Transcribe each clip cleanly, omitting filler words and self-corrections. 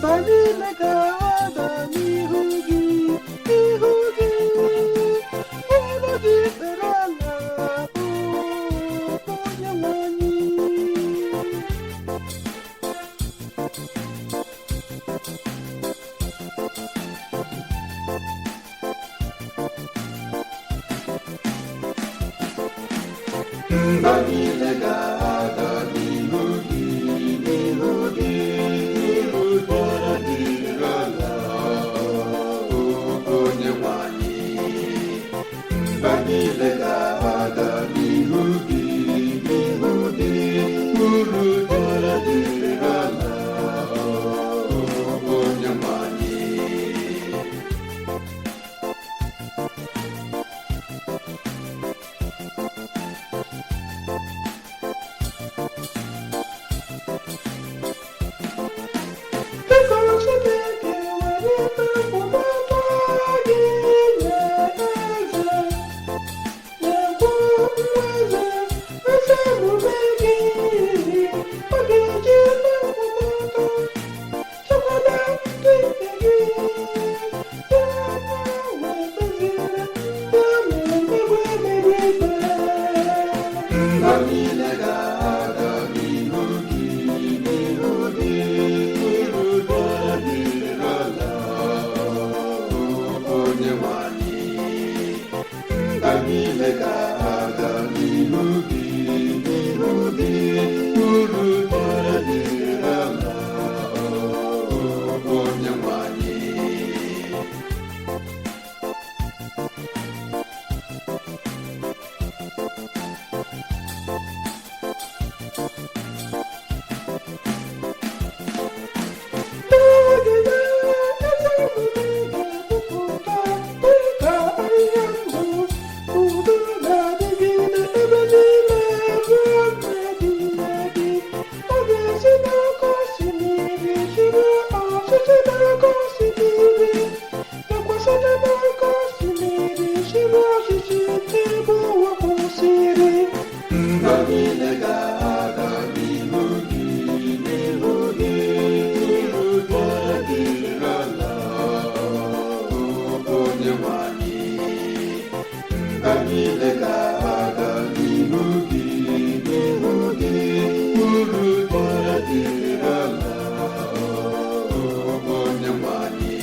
Mba niile ga-ada n'ihu gị, n'ihu gị. Bụrụ gị ikpere ala, o Onyenwe anyị. Mba niile ga-ada n'ihu gị, n'ihu gị, n'ihu gị ala, o Onyenwe anyị. Mba niile ga-ada n'ihu gị, n'ihu gị, uru gị ala, o Onyenwe anyị. Biko Chineke, were ikpe nkwụmọtọ gị nye eze, nyekwa nwa eze ezi omume gị. Ọ ga-eji ikpe nkwụmọtọ chekwaba ndị nke gị, ya wee kpeziere ndị a na-emegbu emegbu ikpe. Mba niile ga-ada n'ihu gị, n'ihu gị, n'ihu gị ala, o Onyenwe anyị. Mba niile ga-ada n'ihu gị, n'ihu gị, uru gị ala, o Onyenwe anyị. N'oge ya, ezi omume ga-epupụta dịka ahịhịa ndụ, udo ga-adịgide ebe niile ruo mgbe ebighị ebi. Ọ ga-esi n'oké osimiri chịrị ọchịchị n'oké osimiri, lekwasịta n'oké osimiri chịrị ọchịchị n'ebe ụwa kwụsịrị. Mba niile ga-ada n'ihu gị, n'ihu gị, n'ihu gị ala, o Onyenwe anyị. Mba niile ga-ada n'ihu gị, n'ihu gị, uru gị ala, o Onyenwe anyị.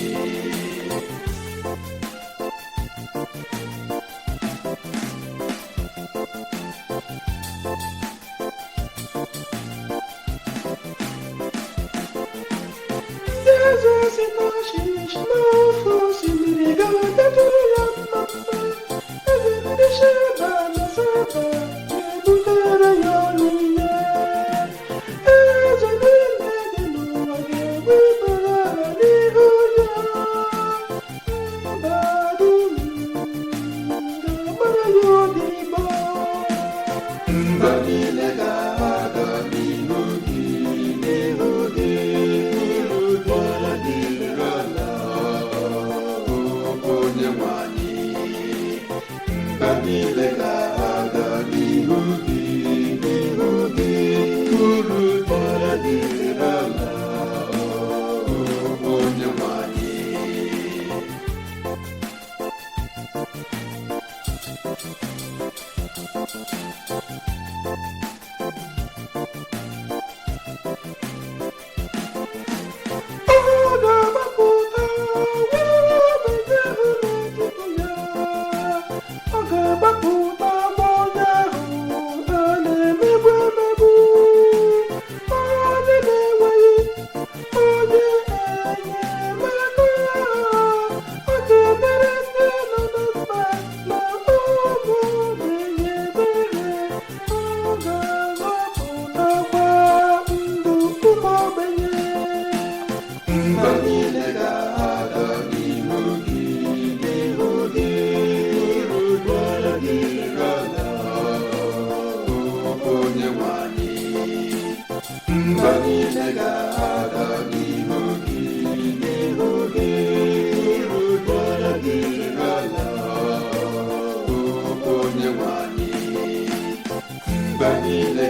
Ndị eze si Tashish n'ofe osimiri ga-abịatụrụ ya mma mma. Eze ndị Sheba na Seba ga-ebutere ya onyinye. Eze niile dị n'ụwa ga-egbu ikpere ala n'ihu ya. Mba dum ga-agbara ya odibo. Mba niile ga-ada n'ihu gị, n'ihu gị, n'ihu gị ala, o Onyenwe anyị. Mba niile ga-ada n'ihu gị, n'ihu gị, uru gị ala, o Onyenwe anyị. Ọ ga-agbapụta nwa ogbenye ahụ n'etiti ya. Ọ ga-agbapụta onye ahụ a na-emegbu emegbu, onye na-enweghị onye enyemaka. Ọ ga-emere ndị nọ na mkpa na ụmụ ogbenye ebere. Ọ ga-azọpụtakwa ndụ ụmụ ogbenye. Mba niile ga-ada n'ihu gị, n'ihu gị, n'ihu gị ala, o Onyenwe anyị. Mba niile ga-ada n'ihu gị, n'ihu gị, n'ihu gị ala, o Onyenwe anyị. Mba niile.